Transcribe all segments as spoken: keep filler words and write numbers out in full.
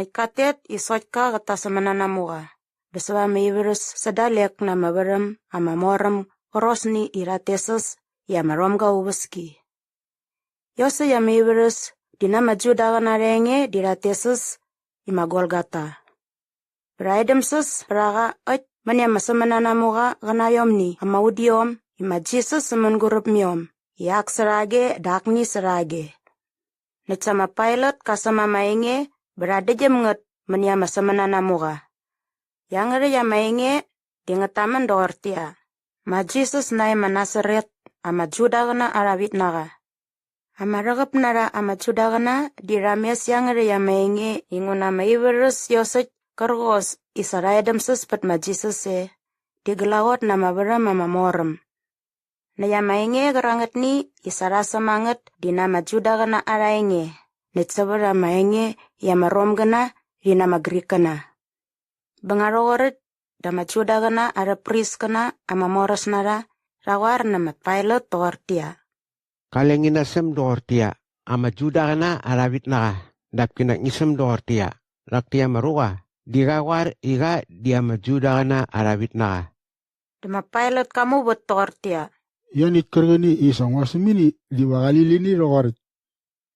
Näkt kat tet i sokt ka qät tasämänanamuqa bä säva ama ivärhäs sä dalek na ama värhäm ama mor äm gärosni i rhat tes äs i ama rhomga uväski. Iosäkt ama ivärhäs di na ama Judaqäna arha enge di rhat tes äs i ma Golgata. Bä rha edämsäs pät a qa äkt mäni ama sämänanamuqa qä na aiomni ama udiom i ma Jisas sä mänguräp mä iom i ak särhage dä akni särhage. Näkt sa ma Pailat ka säm ama enge bä rha däktgyäm ngät mäni ama sämänanamuqa. Iangärhäkt ama enge di ngät tamän doqortäqyia, “Ma Jisas nae ma Nasaret, ama Judaqäna arha vitnaqa.” Ama rhäqäp na rha ama Judaqäna di rha mes iangärhäkt ama enge inguna ama ivärhäs iosäkt kärqos i sa rha edämsäs pät ma Jisas e di glaqot na ama värhäm ama mor äm. Näkt ama enge qärangätni i sa rha säm a ngät di na ama Judaqäna arha enge näkt sävät ama enge i ama Romgäna rhi na ama Grikkäna. Bä nga rhoqoräkt dä ama Judaqäna arhä priskäna ama moräs na rha rha qoar nä ma Pailat toqortäqyia, “Qale ngi nasäm doqortäqyia, ‘Ama Judaqäna arha vitnaqa’, dap kinak ngi säm doqortäqyia, ‘Rhak täkt ama ruqa di qa qoar i qa di ama Judaqäna arha vitnaqa.’” Dä ma Pailat ka muvät toqortäqyia, “Ianiäkt kärqäni i sa ngua säm ini diva qali lini rhoqoräkt.”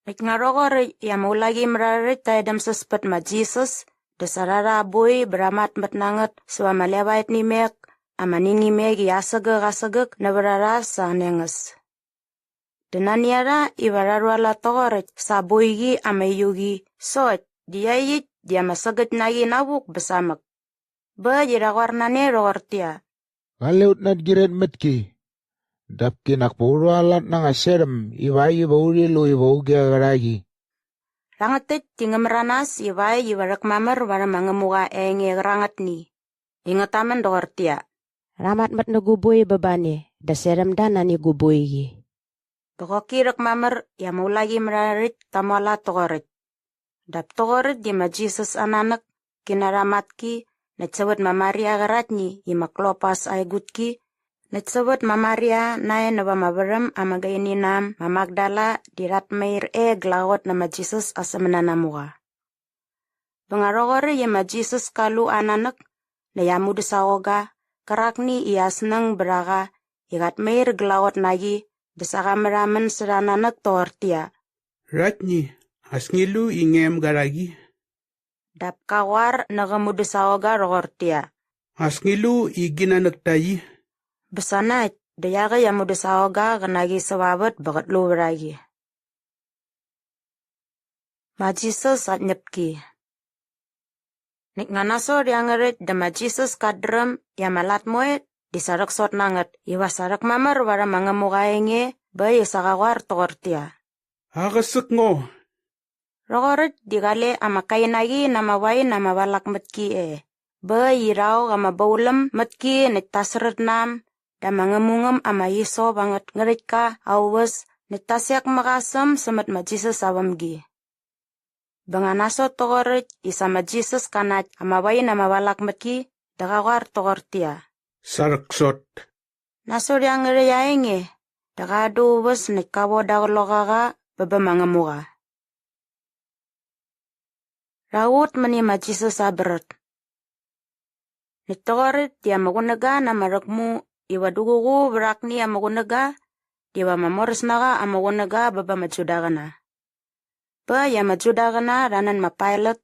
Näkt nga rhoqoräkt i ama ulaqimärharhärhäkt ta edämsäs pät ma Jisas dä sa rha rha aa boi bä rha matmät na ngät säva ama levaet nä imek ama nini mek i asägäk asägäk nävät a rha sa aa nengäs. Dä nani a rha iva rha rhualat toqoräkt sa aa boiqi ama uiuqi sokt di iaqyäkt di ama sägäkt na qi navuk bä samäk. Bä äkt i rha qoar na ne rhoqortäqyia, “Qale ut natngiren mät ki. Dap kinak pa u rhualat na anga serhäm ivakt iva urhi lu iva auge qärhaqi.” Rhangät täkt di ngä märanas ivakt iva rhäkmamär varhäm ma Ngämuqa aa enge qärangätni i ngät tamän doqortäqyia, “Rha matmät nä gu boi bä ba ne dä serhäm da nani gu boiqi.” Bä qoki rhäkmamär i ama ulaqimärharhärhäkt ta mualat toqoräkt. Dap toqoräkt di ma Jisas aa nanäk ki na rha matki näkt sävät ma Maria qäraktni i ma Klopas aa egutki näkt sävät ma Maria nae näva ama värhäm ama gaini na äm ma Makdala di rhat mair e glaqot nä ma Jisas aa sämänanamuqa. Bä nga rhoqoräkt i ma Jisas ka lu aa nanäk näkt aa mudäsaqongga qärakni i aa snäng bät a qa i qat mair glaqot na qi dä sa qa märhamän särha aa nanäk toqortäqyia, “Rhaktni, as ngi lu i ngia emga rhaqi?” Dap ka qoar nä qä mudäsaqongga rhoqortäqyia, “As ngi lu i gi nanäk ta qi?” Bä sa na äkt dä iaqäkt aa mudäsaqongga qä na qi sävavät bä qät lu vät a qi. Ma Jisas aa tñäpki. Näkt nga nasot iangärhäkt dä ma Jisas kat dräm i ama lat moe di sa rhäksot na ngät iva sa rhäkmamär varhäm ma Ngämuqa aa enge bä äkt i sa qa qoar toqortäqyia, “Aqäsäk ngo!” Rhoqoräkt di qale ama kainaqi na ama wain ama valak mät ki e bä äkt i rha aok ama bauläm mät ki näkt ta srät na äm dä ama ngämungäm ama isop angät ngärhäktka aa uväs näkt ta sek mä qa säm sämät ma Jisas aa vämgi. Bä nga nasot toqoräkt i sa ma Jisas ka nakt ama wain ama valak mät ki dä qa qoar toqortäqyia, “Sa rhäksot!” Nasot iangärhäkt aa enge dä qa duquväs näkt ka von da aa qloqaqa bä bä ma Ngämuqa. Rha qut mäni ma Jisas aa brät. Näkt toqoräkt di ama qunäga na ama rhäkmu iva duququ vät akni ama qunäga diva ama moräs na qa ama qunäga bä ba ama Judaqäna. Bä äkt i ama Judaqäna rha nän ma Pailat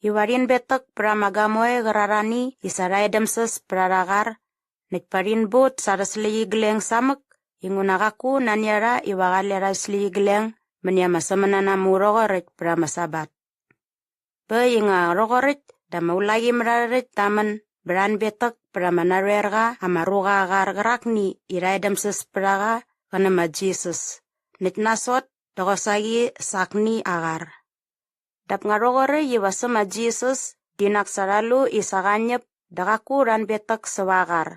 iva rhin betäk pät ama gamoe qärarhani i sa rha edämsäs pät arha qar näkt pa rhin but sa arhä släqyigleng samäk inguna qaku nani a rha iva qale arha släqyigleng mäni ama sämänanamu rhoqoräkt pät ama Sabat. Bä äkt i nga rhoqoräkt dä ama ulaqimärharhärhäkt ta män bä rha anbetäk pät ama narhoerqa ama ruqa aa qar qärakni i rha edämsäs pät a qa qä nä ma Jisas näkt nasot dä qosaqi sa akni aa qar. Dap nga rhoqoräkt iva sä ma Jisas di nak sa rha lu i sa qa ñäp dä qaku rha anbetäk säva aa qar.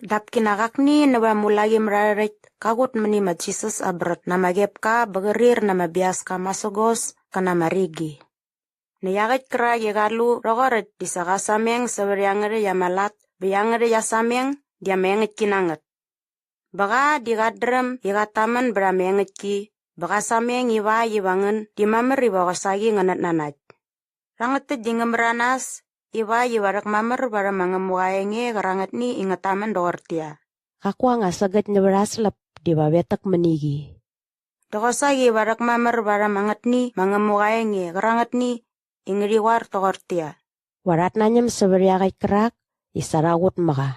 Dap kinak akni nävät ama ulaqimärharhärhäkt ka qut mäni ma Jisas aa brät na ama qepka bä qrir na ama biaska masägos kä na ama rigi. Näkt iaqäkt kärak i qa lu rhoqoräkt di sa qa sameng sävät iangärhäkt ama lat bä iangärhäkt aa sameng di ama engäktki na ngät. Bä qa di qat dräm i qat tamän bät ama engäktki bä qa sameng ivakt iva ngän di mamär iva qosaqi ngänät nanakt. Rhangät täkt di ngä märanas ivakt iva rhäkmamär varhäm ma Ngämuqa aa enge qärangätni i ngät tamän doqortäqyia, “Qaku anga sägäkt nävät aa släp diva vät täk mäni qi.” Dä qosaqi va rhäkmamär varhäm angätni ma Ngämuqa aa enge qärangätni i ngärhi qoar toqortäqyia, “Va rhat nañäm sävät iaqäkt kärak i sa rha qut mä qa.”